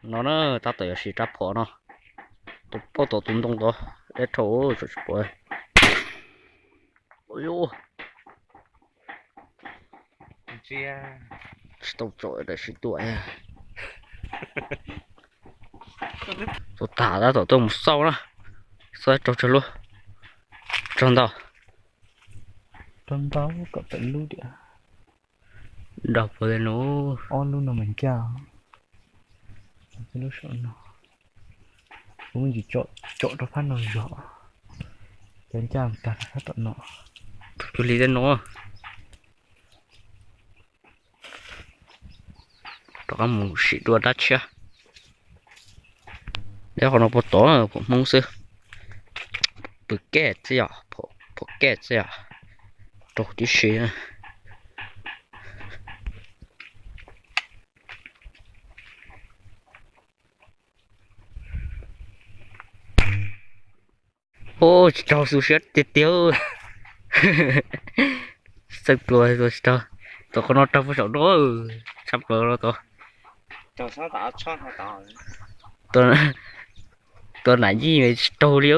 No na, tab tom yuav sim rab phom no. Tus poj tom tus ntoo tod, deb dhau, tsis pom. Tsis tau tsom daim sib tua. Tua tas tab tom tuaj mus xauj na. Xauj raug tsawg lub. Raug ntau. Raug ntau kom peb lub tias. Nrog puav leej no. Ob lub no mas ncaj. Lub saum no. Kuv ntsis tsom rau phab no zog. Cov ncaj tag rau phab tom no. Rau cug li tej no. Rov qab mus sim dua dab tshiab. Neb qhov no puag tod, phom Hmoob xwb. Pw kej xwb yom, phom kej xwb yom. Raug tib si. Ub, tsis raug, xu siab tiag tiag. Txawj tua tua tsis raug. Tus qhov no raug puag saum no, tshaj plaws no tus. Tua nam yij tsis raug li.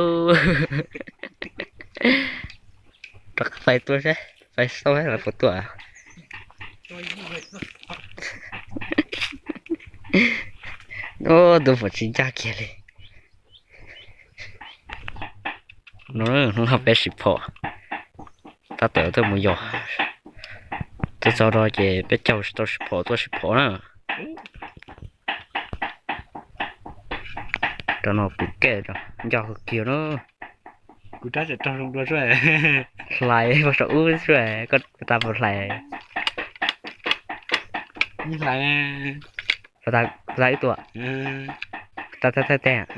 Rov qab pais tua saib, pais xauj saib lawv puas tuaj. Ub, tus phom tsis ncaj kiag li. No, hnub no peb sim phom. Tab tom tuaj mus yos. Tuaj txog no ces peb caug tsis tau sim phom, tuaj sim phom na. Rau no pw kej, ncaj kawg kiag na. Kuv rab tseem raug zoo dua xwb. Hlais puag saum ub xwb, koj tas puas hlais? Hlais, hlais ib tua. Tas tas tas tas.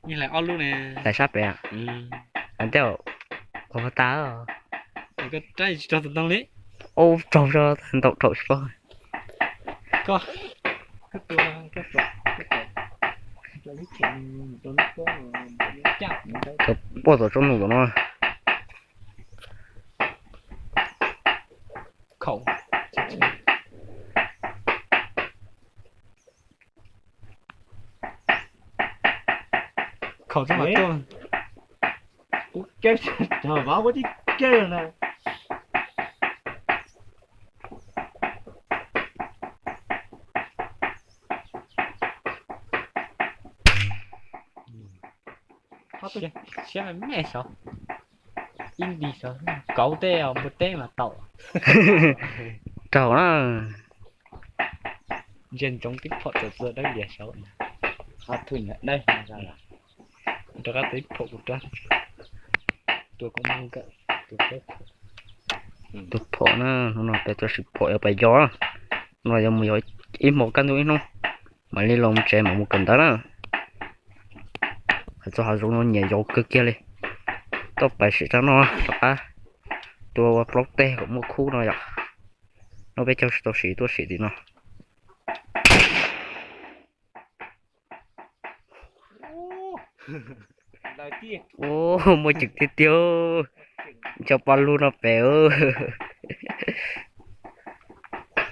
Hlais ob lub ne. Hlais sab pem. Hlais tej, ua tas. Koj rab tsis raug tus ntoo li. Ub, raug zog ntau dhau tsis paub. Koj, koj tua, koj tua, koj tua. Tus poj tom tsob num tom no. Khaum. Khaum tsob mas tuaj. Ub, keb, cov vav ua tib keb na. Siab me me saud. Ib nti saud, kauv tej npua teb mas tau. Raug na. Ntsia ntsoov tib phom txawm txawm dawb lias saud. Rov qab tus ib phom kuv rab. Tua kom muaj nkawm, tua peb phom. Tus phom na, hnub no peb tuaj sim phom yuav pais yos. Hnub no yuav mus yos ib hmos kaj ntug ib hnub, mam li los tsev mam mus kawm ntawv na. Hais txog hav zoov no nyiam yos kawg kiag li. Tuaj pais sim rab no rov qab tua ua plaub teg kom muaj khub no yom. No peb caug tsis tau sim, tuaj sim tim no. Ub, muaj ceem tiag tiag. Cov paj lug no pem.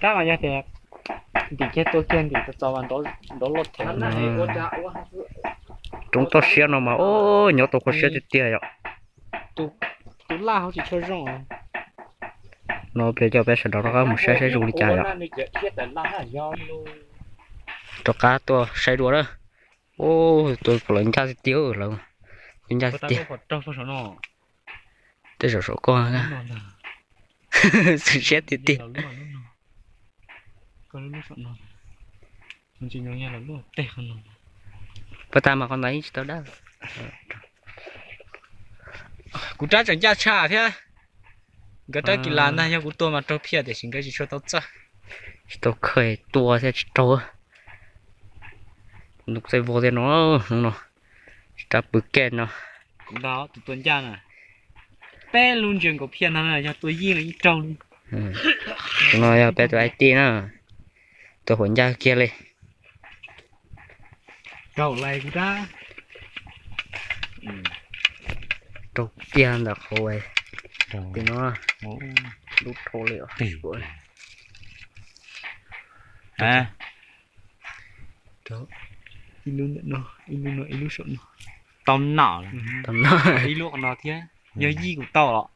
Rab mas yog tias ntim kiag tua kiag ntim txaus mas nrov loj thev. Roob toj siab no mas ub, nyob tau kho siab tiag tiag yom. Tus laj hauv tsis tshua zoo. No peb coj peb sawv daws rov qab mus saib saib zoo li cas yom. Rov qab tuaj saib dua na. Ub, tus lawv ncaj tiag tiag, lawv ncaj tiag tiag. Tej zaum saum koj xwm siab tiag tiag. Puas tas mas qhov ntawd yeej tsis tau dab. Kuv rab tseem ncaj tshaj thiab. Nkawd rab kis las ntag, yog kuv tua mas raug phiaj tiam sis nkawd tsis tshua tau txawj. Tsis tau khawm tua thiab tsis raug. Ntoo txaij vog thiab no, hnub no rab pw kej no. Kuv ntag tus tua ncaj na. Peb lub ntsia nkaus phiaj no yog tua yeej los yeej raug li. Tus no yog peb tus I T na, tua huam ncaj kiag li. Raug lais kuv rab. Raug kiag ntawm qhov no, lub dhau li os. Ib lub ntawm no, ib lub no, ib lub saum no. Tau noj. Tau noj. Ib lub qhov no thiab. Yog yij kuv tau los.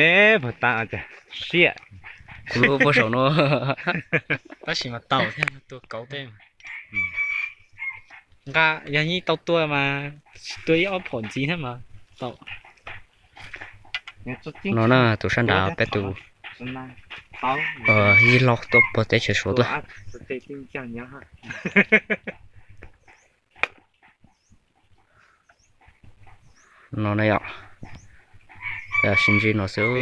Es puas tas siab. Kuv lub puag saum no. Tab sis mas tau thiab, tua kauv tej. Nqa, yog yij tau tua mas tua ib ob phom ntxiv thiab mas tau. No na, tus sab nrad peb tus yij laug tuaj puag teb chaws Suav tuaj. No na yom, sib ntsib no xwb.